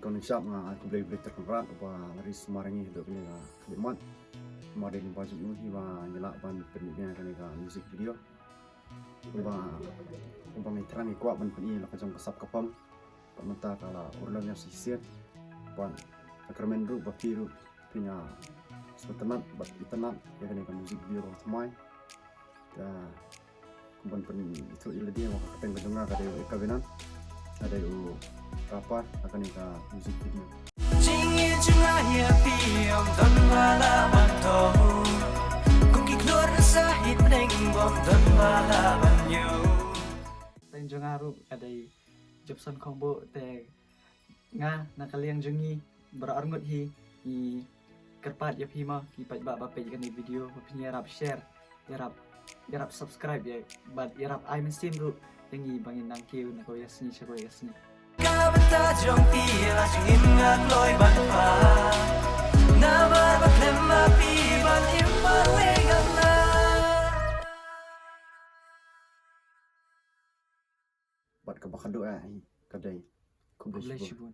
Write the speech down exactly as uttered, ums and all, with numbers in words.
Kong Ningshap, nga ai khublei bri ter kynrad ba la ri sumar ngi haduh kane ka khlieh mat. Namar dei lyngba jong u hi ba ngi lah ban pynmih ïa kane ka music video. Kumba kumba ngi thrang ngi kwah ban pyni la ka jong ka sap ka pam. Bad mynta ka la urlong ïa shisien. Bad ka kyrmen ruh ba phi ruh phi ïa sngewtynnat bad itynnat ïa kane ka music video ka thymmai. Te kumban pynithuh ïa lade, ma ka kyrteng ka jong nga ka dei u Eka Binan, ka dei u rapper ha kane ka music video. Jingïeit jong nga ïa phi ym don ba lah ban thoh, kum ki khlur sahit bneng bym don ba lah ban ïoh. Kyrteng jong nga ruh ka dei Jepson Khongbuh, te nga na ka liang jong ngi baroh arngut hi ngi kyrpad ïa phi mo ki paidbah ba peit kane video ba phin ïarap share, ïarap ïarap subscribe ïa bad ïarap ai mynsiem ruh ïa ngi ba ngin nang kiew na kawei ka sngi sha kawei ka sngi. Ka bynta jong phi la jingim nga kloi ban phah, namar ba khlem ma phi ban im marwei ngan lah. Bad kaba khadduh eh hi ka dei khublei shibun.